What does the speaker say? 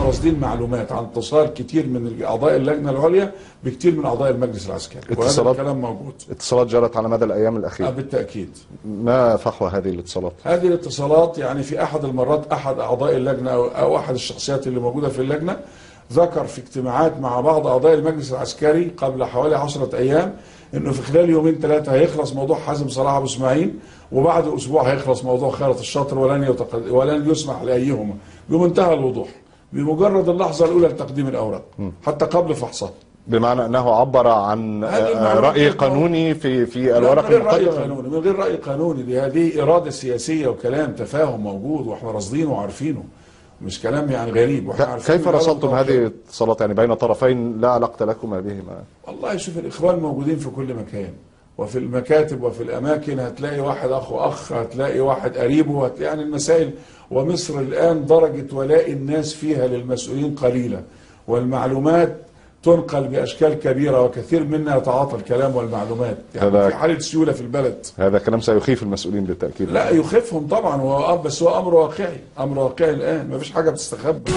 احنا راصدين معلومات عن اتصال كتير من اعضاء اللجنة العليا بكتير من اعضاء المجلس العسكري، وهذا الكلام موجود. اتصالات جرت على مدى الايام الاخيرة. بالتاكيد. ما فحوى هذه الاتصالات؟ هذه الاتصالات يعني في احد المرات احد اعضاء اللجنة او احد الشخصيات اللي موجودة في اللجنة ذكر في اجتماعات مع بعض اعضاء المجلس العسكري قبل حوالي 10 ايام انه في خلال يومين 3 هيخلص موضوع حازم صلاح ابو اسماعيل، وبعد اسبوع هيخلص موضوع خيرت الشاطر، ولن يسمح لايهما، بمنتهى الوضوح، بمجرد اللحظة الاولى لتقديم الاوراق حتى قبل فحصها. بمعنى انه عبر عن راي قانوني في الورق المقدم. من غير راي قانوني، دي هذه اراده سياسية وكلام تفاهم موجود واحنا راصدينه وعارفينه، مش كلام يعني غريب. كيف رصدتم هذه الاتصالات يعني بين طرفين لا علاقة لكما بهما؟ والله شوف، الإخوان موجودين في كل مكان، وفي المكاتب وفي الأماكن، هتلاقي واحد أخو أخ، هتلاقي واحد قريبه، هتلاقي يعني المسائل. ومصر الآن درجة ولاء الناس فيها للمسؤولين قليلة، والمعلومات تنقل بأشكال كبيرة، وكثير منا يتعاطى الكلام والمعلومات، يعني في حالة سيولة في البلد. هذا كلام سيخيف المسؤولين بالتأكيد. لا يخيفهم طبعا، هو بس هو أمر واقعي، أمر واقعي الآن، ما فيش حاجة بتستخبى.